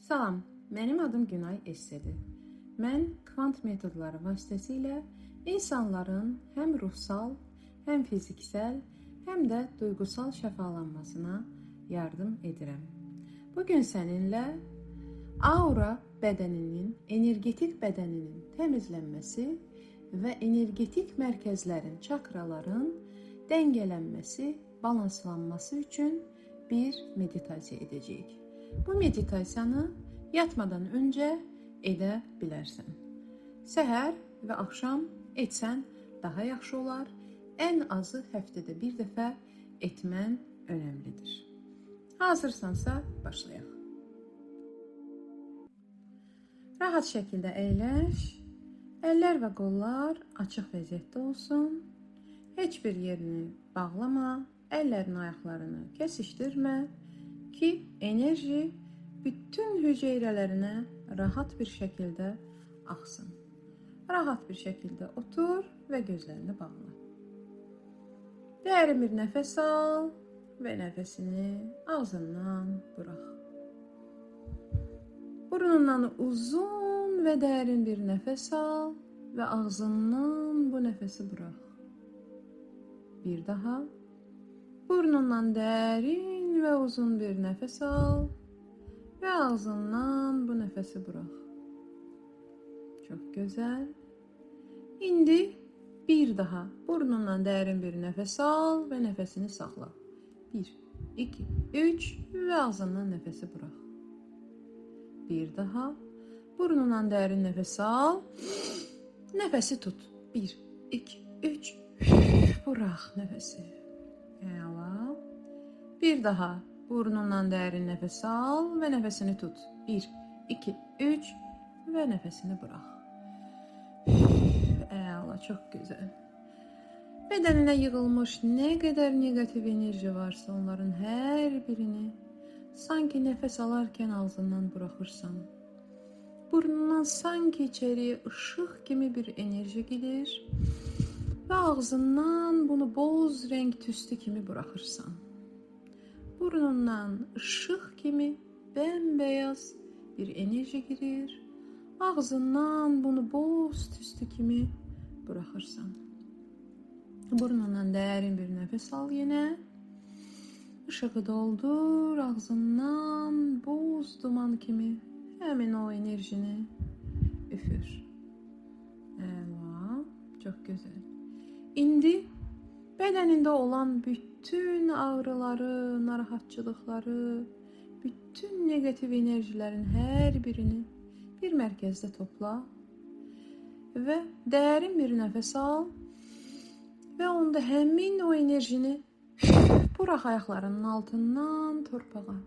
Salam, mənim adım Günay Essedir. Mən kvant metodları vasitəsilə insanların həm ruhsal, həm fiziksel, həm də duygusal şəfalanmasına yardım edirəm. Bugün səninlə aura bədəninin, energetik bədəninin təmizlənməsi və energetik mərkəzlərin, çakraların dəngelənməsi, balanslanması üçün bir meditasiya edəcəyik. Bu meditasiyanı yatmadan öncə edə bilərsən. Səhər və axşam etsən daha yaxşı olar. Ən azı həftədə bir dəfə etmən önəmlidir. Hazırsansa başlayaq. Rahat şəkildə əyləş. Əllər və qollar açıq vəziyyətdə olsun. Heç bir yerini bağlama. Əllərini, ayaqlarını kəsişdirmə ki enerji bütün hüceyrələrinə rahat bir şəkildə axsın. Rahat bir şəkildə otur və gözlərini bağla. Dərin bir nəfəs al və nəfəsini ağzından burax. Burnundan uzun və dərin bir nəfəs al və ağzından bu nəfəsi burax. Bir daha. Burnundan dərin və uzun bir nəfəs al və ağzından bu nəfəsi burax. Çox gözəl. İndi bir daha burnundan dərin bir nəfəs al və nəfəsini saxla. 1, 2, 3 və ağzından nəfəsi burax. Bir daha burnundan dərin nəfəs al. Nəfəsi tut. 1, 2, 3. Burax nəfəsi. Əla. Bir daha burnundan dərin nəfəs al və nəfəsini tut. 1, 2, 3 və nəfəsini burax. Əla, çox gözəl. Bədəninə yığılmış nə qədər negativ enerji varsa onların hər birini sanki nəfəs alarkən ağzından buraxırsan. Burnundan sanki içeriye ışıq kimi bir enerji gedir və ağzından bunu boz renk tüstü kimi buraxırsan. Burnundan ışıq kimi bembeyaz bir enerji girir. Ağzından bunu boz tüstü kimi buraxırsan. Burnundan dərin bir nəfəs al yenə. Işığı doldur, ağzından boz duman kimi həmin o enerjini üfür. Əla, çox gözəl. İndi bədənində olan bütün ağrıları, narahatçılıqları, bütün negativ enerjilərin hər birini bir mərkəzdə topla və dərin bir nəfəs al və onda həmin o enerjini burax ayaqlarının altından torpağa.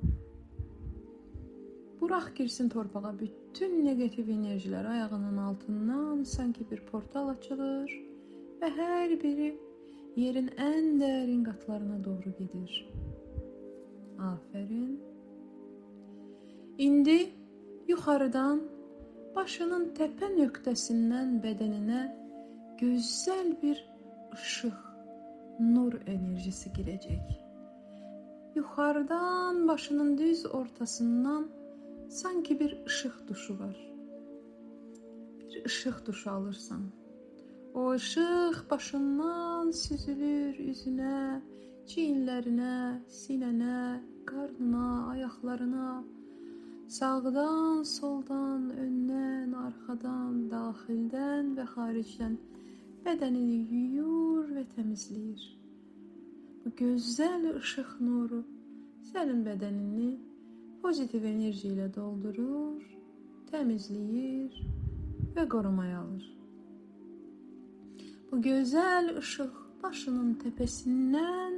Burax girsin torpağa bütün negativ enerjilər ayağının altından sanki bir portal açılır və hər biri yerin ən dərin qatlarına doğru gedir. Aferin. İndi yuxarıdan başının təpə nöqtəsindən bədəninə gözəl bir ışıq, nur enerjisi girəcək. Yuxarıdan başının düz ortasından sanki bir ışıq duşu var. Bir ışıq duşu alırsan. O ışıq başından süzülür üzünə, çiyinlərinə, sinənə, qarnına, ayaqlarına, sağdan, soldan, öndən, arxadan, daxildən və xaricdən bədənini yuyur və təmizləyir. Bu gözəl ışıq nuru sənin bədənini pozitiv enerji ilə doldurur, təmizləyir və qorumaya alır. Bu gözəl ışıq başının təpəsindən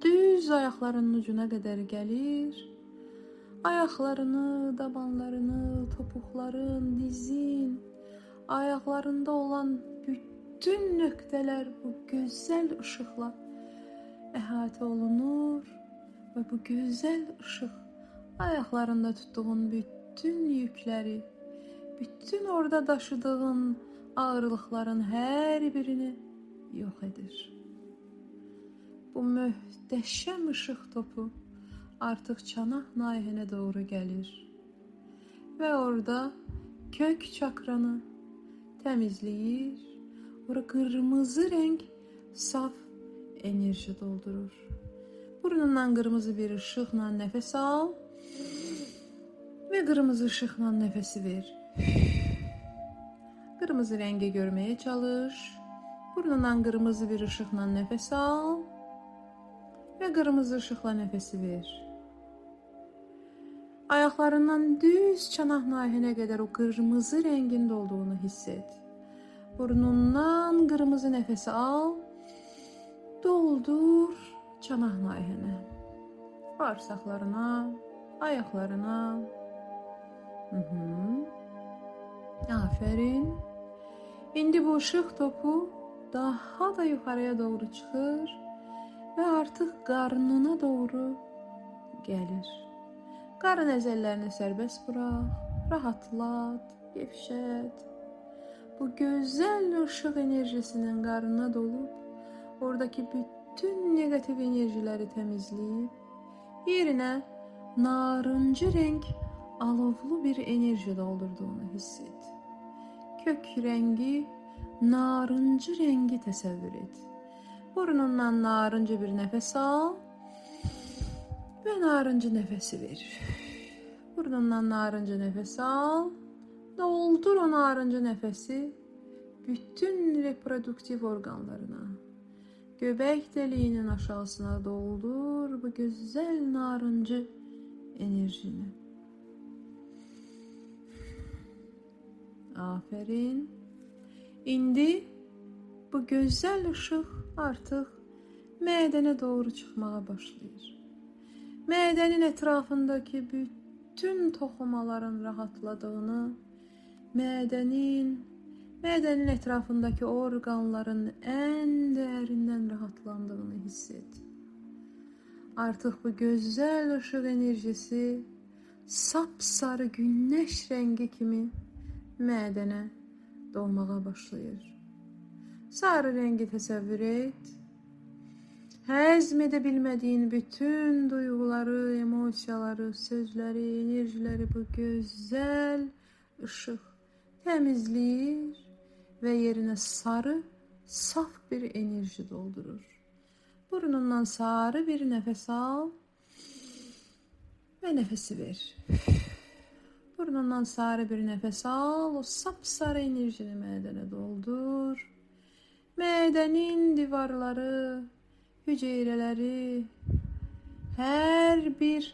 düz ayaqlarının ucuna qədər gəlir. Ayaqlarını, dabanlarını, topuqların, dizin, ayaqlarında olan bütün nöqtələr bu gözəl ışıqla əhatə olunur və bu gözəl ışıq ayaqlarında tutduğun bütün yükləri, bütün orada daşıdığın ağırlıqların hər birini yox edir. Bu möhtəşəm işıq topu artıq çanaq nahiyənə doğru gəlir. ve orada kök çakranı temizleyir. Ora kırmızı renk saf enerji doldurur. Burnundan kırmızı bir ışıkla nefes al ve kırmızı ışıkla nefesi ver. Kırmızı rengi görmeye çalış. Burnundan kırmızı bir ışıkla nefes al ve kırmızı ışıkla nefesi ver. Ayaklarından düz çanaq nahiyənə qədər o kırmızı rengin dolduğunu hisset. Burnundan kırmızı nefesi al, doldur çanaq nahiyənə. Bağırsaqlarına, ayaklarına. Aferin. İndi bu ışık topu daha da yukarıya doğru çıxır ve artık qarnına doğru gəlir. Qarın əzəllərini sərbəst bırax, rahatlat, gevşət. Bu gözəl ışıq enerjisinin qarnına dolub, oradakı bütün negativ enerjiləri təmizləyib, yerinə narıncı renk alovlu bir enerji doldurduğunu hisset. Kök rengi, narıncı rengi təsəvvür et. Burnundan narıncı bir nefes al ve narıncı nefesi ver. Burnundan narıncı nefes al. Doldur o narıncı nefesi bütün reproduktif organlarına. Göbək deliğinin aşağısına doldur bu güzel narıncı enerjini. Aferin. İndi bu güzel ışık artık mədənə doğru çıxmağa başlayır. Mədənin etrafındakı bütün toxumaların rahatladığını, mədənin etrafındakı orqanların ən dərindən rahatlandığını hiss et. Artıq bu gözəl ışıq enerjisi sapsarı günəş rəngi kimi mədənə dolmağa başlayır. Sarı rəngi təsəvvür et. Həzm edə bilmədiyin bütün duyğuları, emosiyaları, sözləri, enerjiləri bu gözəl ışıq təmizləyir və yerinə sarı, saf bir enerji doldurur. Burnundan sarı bir nefes al ve nefesi ver. Burnundan sarı bir nefes al, o sapsarı enerjini mədənə doldur. Mədənin divarları, hüceyrələri, hər bir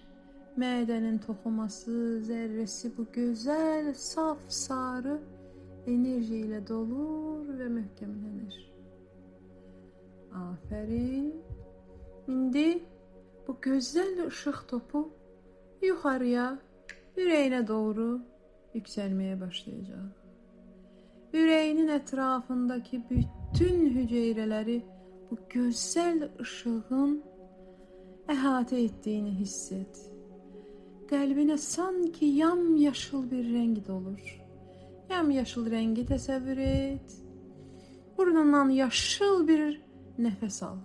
mədənin toxuması, zərrəsi bu gözəl, saf, sarı enerji ilə dolur və möhkəmlənir. Aferin. İndi bu gözəl ışıq topu yuxarıya, ürəyinə doğru yüksəlməyə başlayacaq. Ürəyinin ətrafındakı bütün hüceyrələri bu gözəl ışığın əhatə etdiyini hiss et. Qəlbinə sanki yamyaşıl bir rəng dolur. Yamyaşıl rəngi təsəvvür et. Burnundan yaşıl bir nefes al.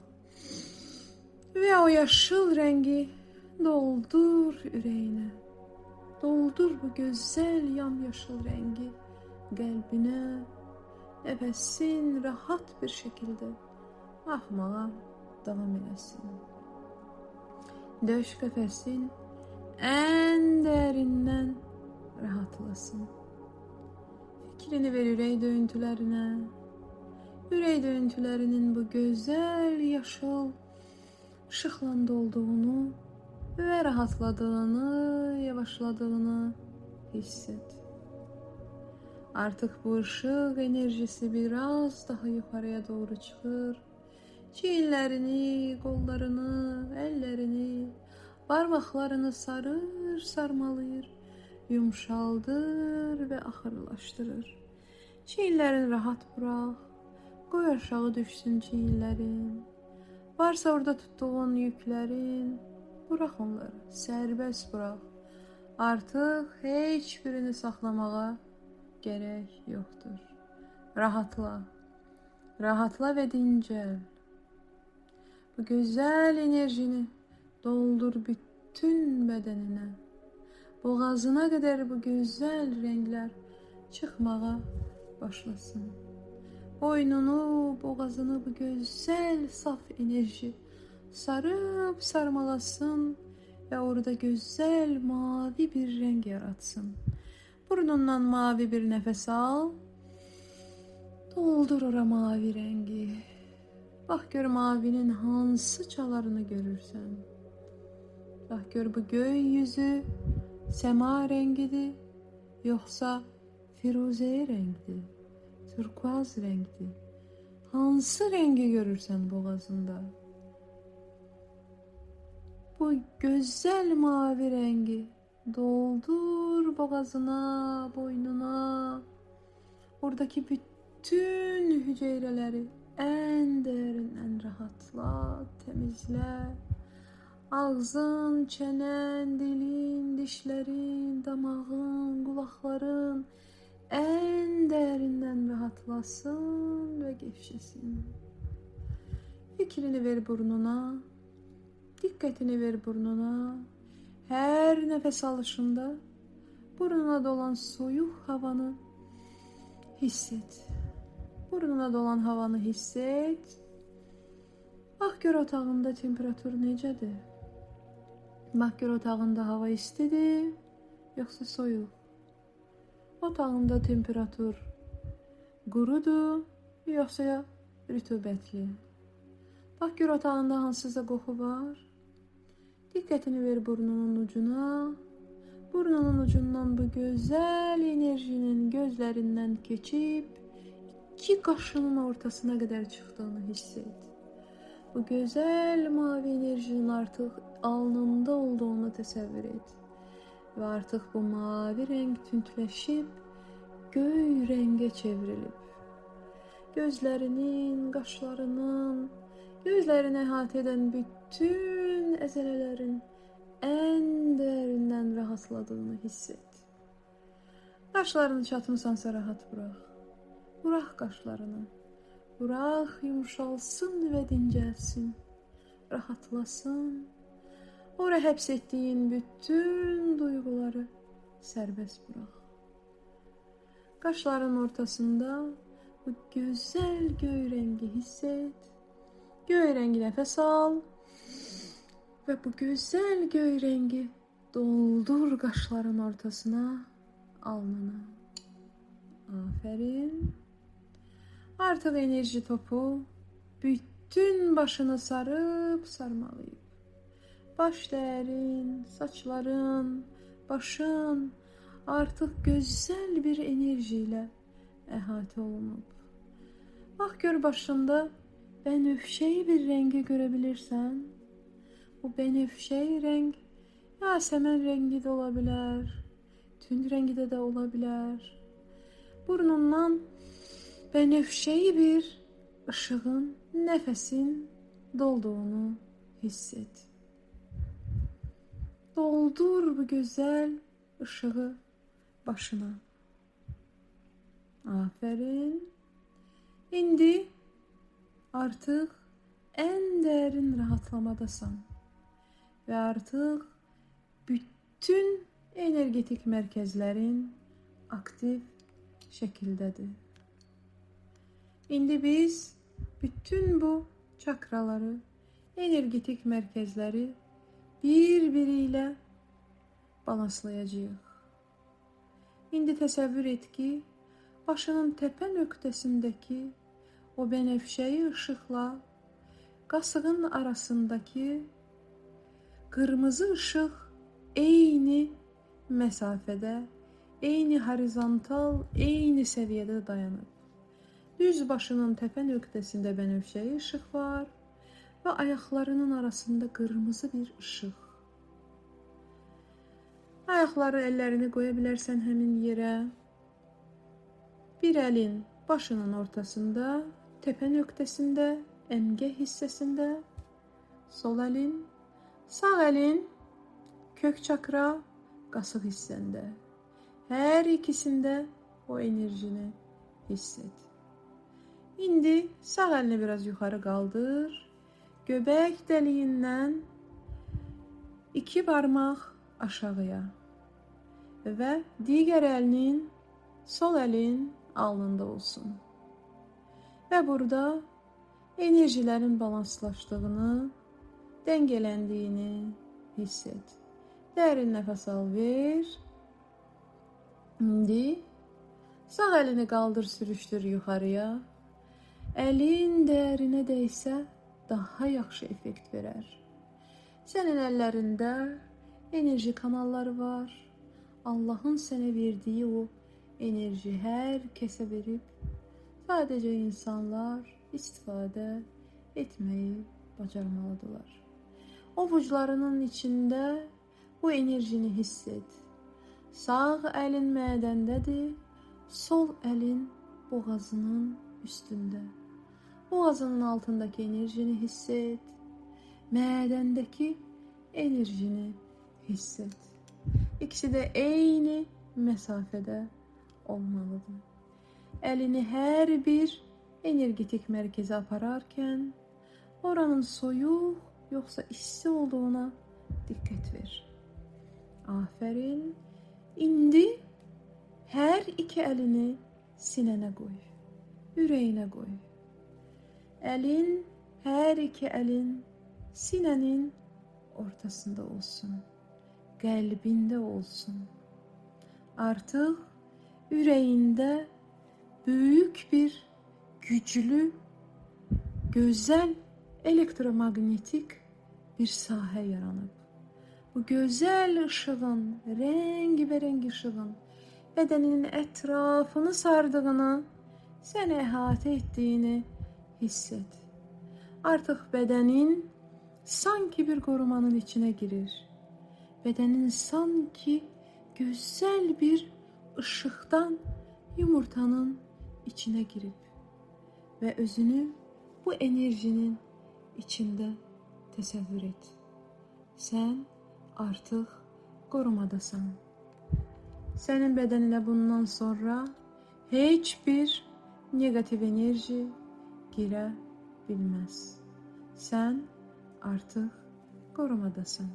Və o yaşıl rəngi doldur ürəyinə. Doldur bu gözəl yamyaşıl rəngi qəlbinə. Nəfəsin rahat bir şəkildə axmağa davam eləsin. Döş qəfəsin ən dərindən rahatlasın. Fikrini ver ürək döyüntülərinə. Ürək döyüntülərinin bu gözəl yaşıl ışıqla dolduğunu və rahatladığını, yavaşladığını hiss et. Artıq bu ışıq enerjisi biraz daha yuxarıya doğru çıxır. Çiyinlərini, qollarını, əllərini, barmaqlarını sarır, sarmalayır, yumşaldır və axırlaşdırır. Çiyinlərini rahat bıraq, qoy aşağı düşsün çiyinlərin. Varsa orada tutduğun yüklərin, bıraq onları, sərbəst bıraq. Artıq heç birini saxlamağa gərək yoxdur. Rahatla, rahatla və dincəl. Bu gözəl enerjini doldur bütün bədəninə. boğazına qədər bu gözəl rənglər çıxmağa başlasın. Boynunu, boğazını bu gözəl saf enerji sarıp sarmalasın ve orada güzel mavi bir renk yaratsın. Burnundan mavi bir nefes al. Doldur ora mavi rengi. Bax gör mavinin hansı çalarını görürsən. Bax gör bu göy yüzü səma rengidir, yoxsa firuzəyi rəngdir, turkuaz rəngdir. Hansı rəngi görürsən boğazında? Bu güzel mavi rengi doldur boğazına, boynuna. Oradaki bütün hücreleri en derinden rahatla, temizle. Ağzın, çenen, dilin, dişlerin, damağın, kulakların en derinden rahatlasın ve gevşesin. Fikrini ver burnuna. Dikkatini ver burnuna. Her nefes alışında burnuna dolan soyuq havanı hisset. Burnuna dolan havanı hisset. Bax gör otağında temperatur necədir? Bax gör otağında hava istidir, yoxsa soyuq? Otağında temperatur qurudur, yoxsa rütubətli? Bax gör otağında hansısa qoxu var. Dikkatini ver burnunun ucuna. Burnunun ucundan bu güzel enerjinin gözlerinden geçip iki kaşının ortasına kadar çıktığını hisset. Bu güzel mavi enerjinin artık alnında olduğunu təsəvvür et. Ve artık bu mavi renk tüntləşib göy renge çevrilib. Gözlerinin, qaşlarının, gözlerini əhatə edən bütün əzələlərin en dərindən rahatladığını hisset. Qaşlarını çatmısansa rahat bırax. Bırax qaşlarını. Bırax yumşalsın və dincəlsin. Rahatlasın. Ora həbs etdiyin bütün duyguları sərbəst bırax. Qaşların ortasında bu güzel göy rengi hisset. Göy rengi nefes al. Ve bu güzel göy rengi doldur qaşların ortasına, alnına. Aferin. Artıq enerji topu bütün başını sarıp sarmalayıb. Baş dərin, saçların, başın artıq gözəl bir enerji ilə əhatə olunub. Bax gör başında bənövşəyi bir rəngi görə bilirsən. Bu bənövşəyi rəng yasəmən rəngi də ola bilər, tünd rəngi də ola bilər. Burnundan bənövşəyi bir ışığın, nəfəsin dolduğunu hiss et. Doldur bu gözəl ışığı başına. Aferin. İndi artıq ən dərin rahatlamadasan və artıq bütün energetik mərkəzlərin aktiv şəkildədir. İndi biz bütün bu çakraları, energetik mərkəzləri bir-biri ilə balanslayacağıq. İndi təsəvvür et ki, başının təpə nöqtəsindəki o bənövşəyi işıqla qasığın arasındakı qırmızı ışıq eyni məsafədə, eyni horizontal, eyni səviyyədə dayanıb. Düz başının təpə nöqtəsində bənövşəyi işıq var və ayaqlarının arasında qırmızı bir işıq. Ayaqları, əllərini qoya bilərsən həmin yerə. Bir əlin başının ortasında, təpə nöqtəsində, əmgə hissəsində, sol əlin, sağ əlin kök çakra, qasıq hissəndə. Hər ikisində o enerjini hiss et. İndi sağ əlini biraz yuxarı qaldır. Göbək dəliyindən 2 barmaq aşağıya. Və digər əlinin, sol əlin alnında olsun. Və burada enerjilərin balanslaşdığını, dəngelendiyini hiss et. Dərin nəfəs al, ver. İndi sağ əlini qaldır, sürüşdür yuxarıya. Əlin dərinə dəysə daha yaxşı effekt verər. Sənin əllərində enerji kanalları var. Allahın sənə verdiyi o enerji hər kəsə verib. Sadəcə insanlar istifadə etməyi bacarmalıdırlar. Ovuclarının içində bu enerjini hiss et. Sağ əlin mədəndədir, sol əlin boğazının üstündə. Boğazının altındakı enerjini hiss et. Mədəndəki enerjini hiss et. İkisi də eyni məsafədə olmalıdır. Əlini hər bir energetik mərkəzə apararkən oranın soyuq yoxsa isti olduğuna diqqət ver. Aferin. İndi hər iki əlini sinənə qoy. Ürəyinə qoy. Əlin, hər iki əlin sinənin ortasında olsun. Qəlbində olsun. Artıq ürəyində böyük bir güclü, gözəl elektromagnetik bir sahə yaranıb. Bu gözəl ışığın, rəngbərəng ışığın bədəninin ətrafını sardığını, səni əhatə etdiyini hiss et. Artıq bədənin sanki bir qorumanın içinə girir. Bədənin sanki gözəl bir ışıqdan yumurtanın içinə girib və özünü bu enerjinin içində təsəvvür et. Sən artıq qorumadasan. Sənin bədəninə bundan sonra heç bir negativ enerji girə bilməz. Sən artıq qorumadasan.